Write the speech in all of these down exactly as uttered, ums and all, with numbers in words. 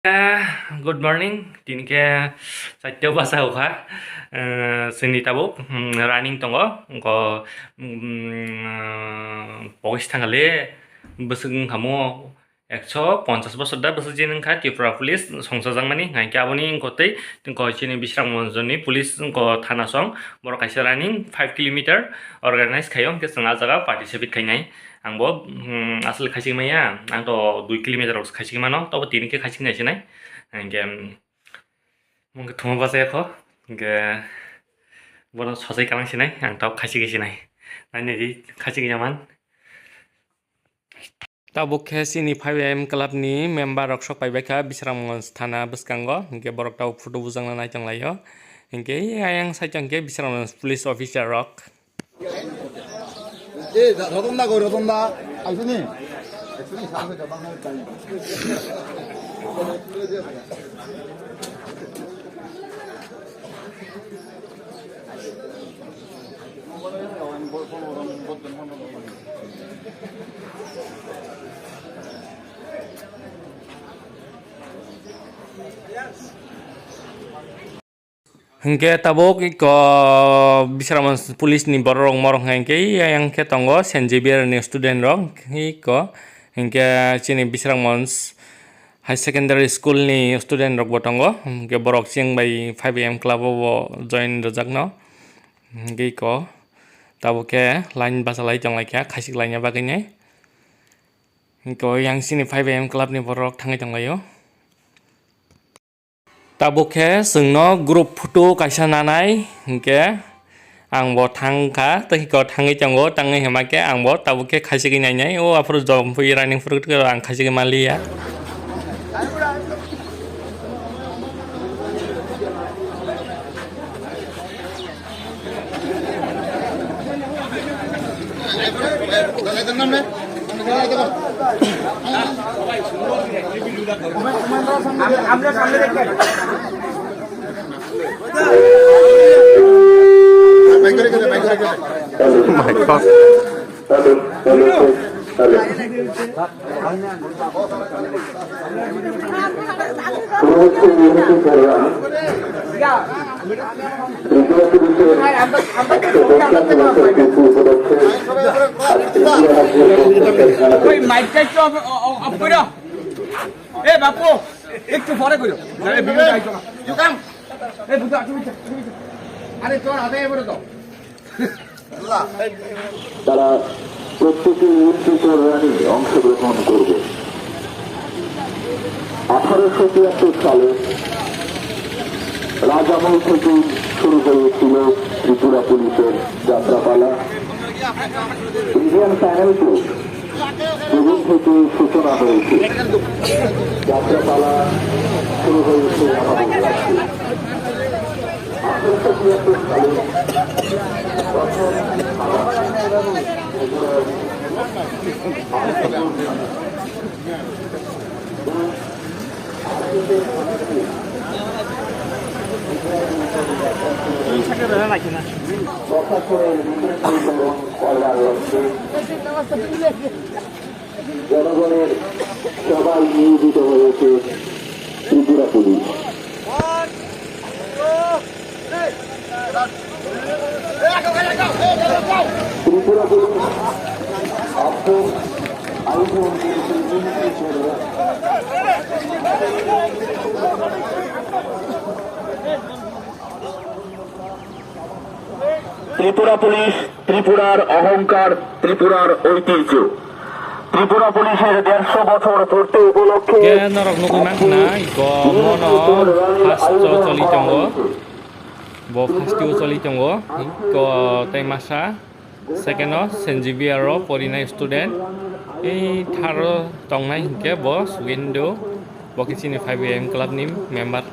Eh, good morning. Tini khe chaita baja o kha. Eh, chini tabuk, mm, running tongo. Wngkha, mm, pogis thangkha le bwswk wngkha mo. Ekso ponchas bosor da bwsajini wngkha Tripura police songchajakmani, hwnkhe aboni wngkha tei wngkha chini Bisramganj ni police wngkha thana song, borok kaisa running five kilometer organize khaio, hwnkhe chwng ah jaga participate khainai. Ang bo, hmm, aswk khaisik maya, ang to dui kilometer rok khaisik mano, tobo tini khe khaisik nai sinai, hwnkhe, hmm, mungkhe thuma bachai kho, hwnkhe bono sosai kalang sinai, ang to khaisik sinai, naini di khaisik ya man. Tabuk khe chini five A M club ni member rok sok paibaikha Bisramganj thana bwskango, hinkhe borok tabuk photo bujakna nai tonglaio, hinkhe ayang side o hinkhe Bisramganj police officer rok. Hingke tabuk iko Bisramganj police ni borok rok morok hingke yang khe tongo Saint Xavier ni student rok iko hingke chini Bisramganj High Secondary School ni student rok bo tongo, hingke borok chwng bai five A M club o bo join rwjakno. Hingke iko tabuk khe line bachalai tonglaikha, khaisik laina bagwinai. Hingke yang chini five A M club ni borok thangwi tonglaio. Tabuk khe chwngno group photo kaisa nanai, hingke ang bo thangkha, tei hiko thangwi tongo, tangwi hima khe ang bo tabuk khe khaisik nainai, o aphuru jom phui running phuru ang khaisik manliya. ওই মাইকটা একটু অফ, অ-, অ-, অফ করো। এ বাপু, একটু পরে করো। আরে ভিডিও আইছো না। এই বুঝো, তুমি যা, তুমি যা। আরে তোর হাতে এবারে দাও। তারা প্রত্যেকে উন্নত রানে অংশগ্রহণ করবে। আঠারোশো তিয়াত্তর সালে রাজামহল থেকে শুরু হয়েছিল ত্রিপুরা পুলিশের যাত্রাপালা। ইন্ডিয়ান প্যানেল গ্রুপ সেদিন থেকে সূচনা হয়েছে। যাত্রাপালা শুরু হয়েছে আমাদের রাজ্যে। আঠারোশো তিয়াত্তর সালে প্রথম আমার ত্রিপুরার জনগণের সেবায় নিয়োজিত হয়েছে ত্রিপুরা পুলিশ। ত্রিপুরা পুলিশ আজকের আয়োজন করেছে। ত্রিপুরা পুলিশ, ত্রিপুরার অহংকার, ত্রিপুরার ঐতিহ্য। ত্রিপুরা পুলিশের দেড়শো বছর পূর্তি উপলক্ষে Khe norok nugwi mankha na, iko mono first o choli tongo. Bo first o choli tongo, iko tei masa. Second o Saint Xavier o porinai student. Ei tharo tongnai hinkhe bo Sugendo, bo khe chini five A M club ni member.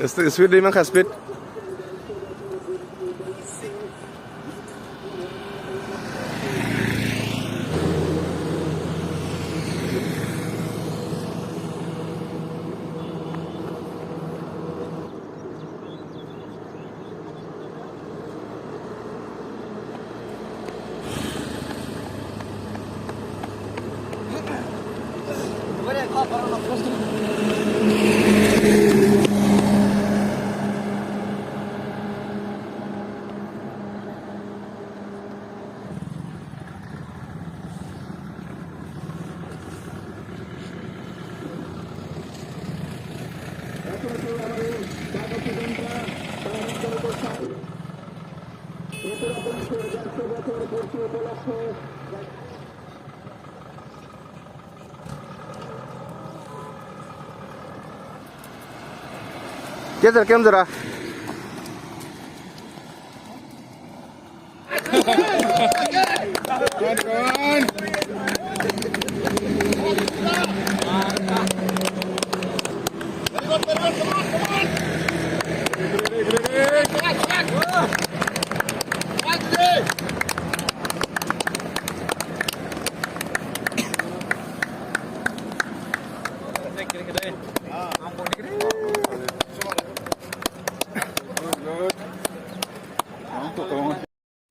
Speed di mankha, speed. Kejar kem jora.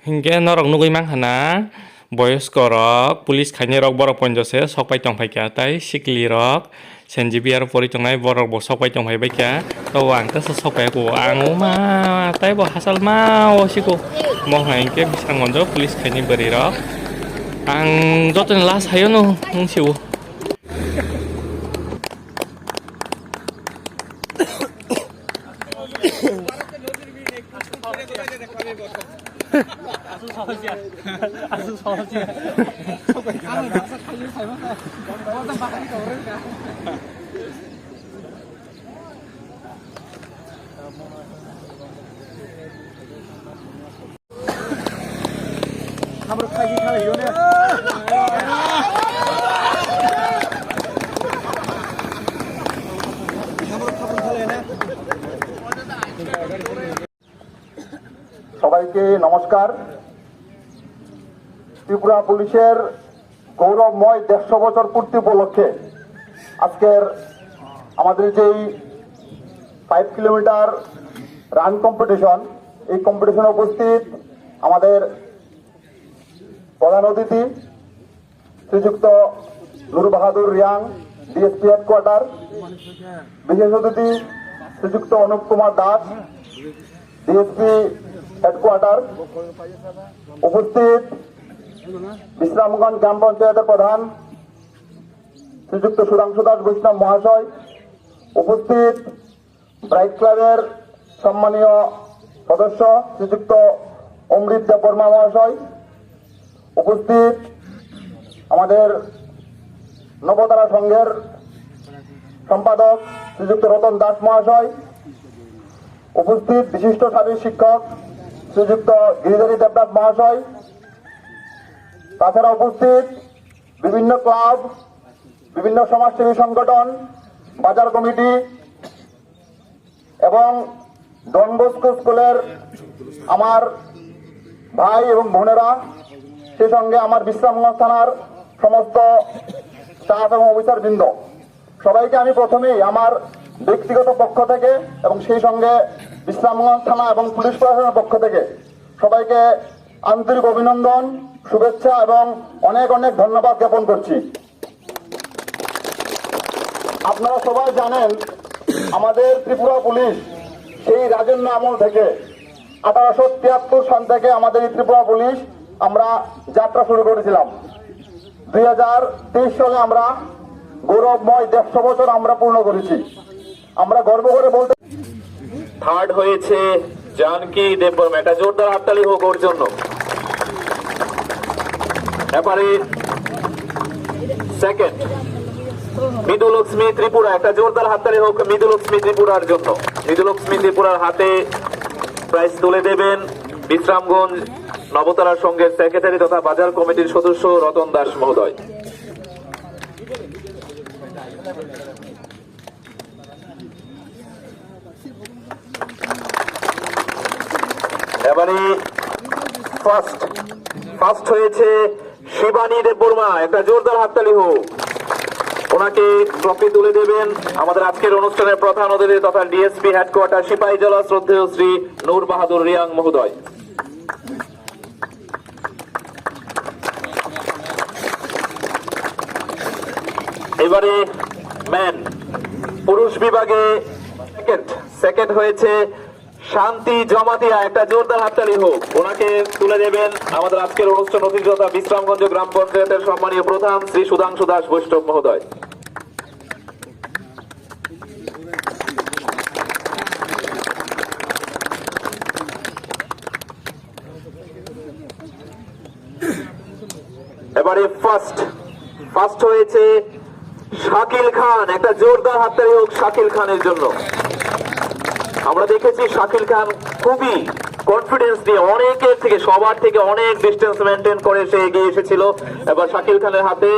Hinkhe norok nugwi mankha na, boyoskorok, police khainai rok, borok ponjo se sok pai tong phaikha, tai sikli rok, Saint Xavier pori tongnai borok bo sok pai tong phai baikha. To ang ta sok pai ko, ang o ma, tai bo hachal ma o siko. Mo hai hinkhe bisang monjo police khainai bwrwi rok. Ang jotoni last hayo no, wng si o. সবাইকে নমস্কার। ত্রিপুরা পুলিশের গৌরবময় দেড়শো বছর পূর্তি উপলক্ষে আজকের আমাদের যেই ফাইভ কিলোমিটার রান কম্পিটিশন, এই কম্পিটিশনে উপস্থিত আমাদের প্রধান অতিথি শ্রীযুক্ত নূর বাহাদুর রিয়াং, ডিএসপি হেডকোয়ার্টার, বিশেষ অতিথি শ্রীযুক্ত অনুপ কুমার দাস, ডিএসপি হেডকোয়ার্টার, উপস্থিত বিশ্রামগঞ্জ গ্রাম পঞ্চায়েতের প্রধান শ্রীযুক্ত সুধাংশু দাস বৈষ্ণব মহাশয়, উপস্থিত ব্রাইট ক্লাবের সম্মানীয় সদস্য শ্রীযুক্ত অমৃত দেববর্মা মহাশয়, উপস্থিত আমাদের নবতারা সংঘের সম্পাদক শ্রীযুক্ত রতন দাস মহাশয়, উপস্থিত বিশিষ্ট শারীর শিক্ষক শ্রীযুক্ত গিরিধারী দেবনাথ মহাশয়, তাছাড়া উপস্থিত বিভিন্ন ক্লাব, বিভিন্ন সমাজসেবী সংগঠন, বাজার কমিটি এবং ডন বস্কো স্কুলের আমার ভাই এবং বোনেরা, সেই সঙ্গে আমার বিশ্রামগঞ্জ থানার সমস্ত স্টাফ এবং অফিসার বৃন্দ, সবাইকে আমি প্রথমেই আমার ব্যক্তিগত পক্ষ থেকে এবং সেই সঙ্গে বিশ্রামগঞ্জ থানা এবং পুলিশ প্রশাসনের পক্ষ থেকে সবাইকে আন্তরিক অভিনন্দন, শুভেচ্ছা এবং অনেক অনেক ধন্যবাদ জ্ঞাপন করছি। আপনারা সবাই জানেন, আমাদের ত্রিপুরা পুলিশ সেই রাজন্য আমল থেকে, আঠারোশো তিয়াত্তর সাল থেকে আমাদের এই ত্রিপুরা পুলিশ আমরা যাত্রা শুরু করেছিলাম। দুই হাজার তেইশ সালে আমরা গৌরবময় দেড়শো বছর আমরা পূর্ণ করেছি। আমরা গর্ব করে বলতে থার্ড হয়েছে জানকী দেববর্মা, একটা জোরদার হাততালি হোক ওর জন্য। এবারে সেকেন্ড, মৃদুলক্ষ্মী ত্রিপুরা, একটা জোরদার হাততালি হোক মৃদুলক্ষ্মী ত্রিপুরার জন্য। মৃদুলক্ষ্মী ত্রিপুরার হাতে প্রাইজ তুলে দেবেন বিশ্রামগঞ্জ নবতারা সংঘের সেক্রেটারি তথা বাজার কমিটির সদস্য রতন দাস মহোদয়। এবারে ফার্স্ট ফার্স্ট হয়েছে শিবানী দেববর্মা। একটা জোরদার হাততালি হোক। ওনাকে ট্রফি তুলে দেবেন আমাদের আজকের অনুষ্ঠানের প্রধান অতিথি তথা ডিএসপি হেডকোয়ার্টার সিপাহীজলা শ্রদ্ধেয় শ্রী নূর বাহাদুর রিয়াং মহোদয়। এবারে মেন পুরুষ বিভাগে সেকেন্ড সেকেন্ড হয়েছে শান্তি জমাতিয়া। একটা জোরদার হাততালি হোক। ওনাকে তুলে দেবেন আমাদের আজকের অনুষ্ঠান অতিথি তথা বিশ্রামগঞ্জ গ্রাম পঞ্চায়েতের সম্মানীয় প্রধান শ্রী সুধাংশু দাস বৈষ্ণব মহোদয়। এবারে ফার্স্ট ফার্স্ট হয়েছে শাকিল খান। একটা জোরদার হাততালি হোক শাকিল খানের জন্য। আমরা দেখেছি শাকিল খান খুবই কনফিডেন্স দিয়ে অনেকের থেকে, সবার থেকে অনেক ডিস্টেন্স মেনটেন করে সে এগিয়ে এসেছিল। এবার শাকিল খানের হাতে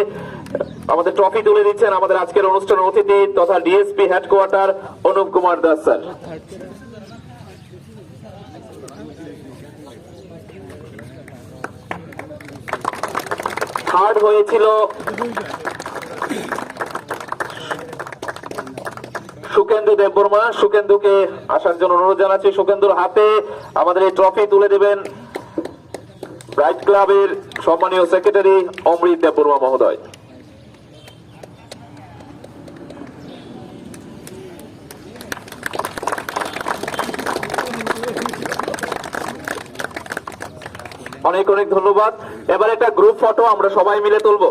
আমাদের ট্রফি তুলে দিচ্ছেন আমাদের আজকের অনুষ্ঠানের অতিথি তথা ডিএসপি হেডকোয়ার্টার অনুপ কুমার দাস স্যার। থার্ড হয়েছিল সুকেন্দু দেববর্মা। সুকেন্দুকে আসার জন্য অনুরোধ জানাচ্ছি। সুকেন্দুর হাতে আমাদের এই ট্রফি তুলে দেবেন ব্রাইট ক্লাবের সম্মানীয় সেক্রেটারি অমৃত দেববর্মা মহোদয়। অনেক অনেক ধন্যবাদ। এবার একটা গ্রুপ ফটো আমরা সবাই মিলে তুলবো।